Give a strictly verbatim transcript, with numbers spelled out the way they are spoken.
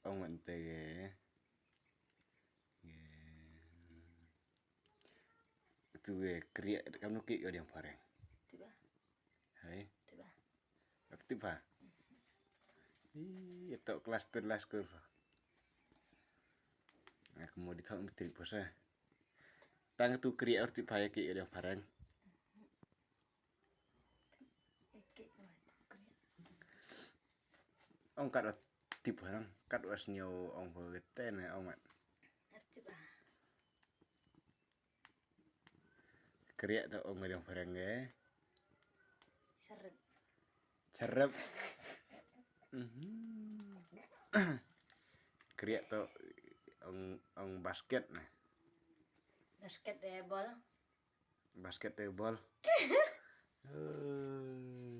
Ong man te ge. Ge. Tu ge kriah kam nu ki yo diang pareng. Tiba. Hai. Tiba. Ak tiba. Ih, to kelas ter las kur. Aku mau di thong trip pos eh. Tang tu kriah or tiba ya ki yo diang pareng. Ong kat wa tip hanang, kat wa sñiaw ong ko kete ne ong mat. Kriah to ong ngadang parang ge. Sarap. Sarap. Mhm. Kriah to ong, ong basket ne. Basket de bol. Basket de bol. Eh.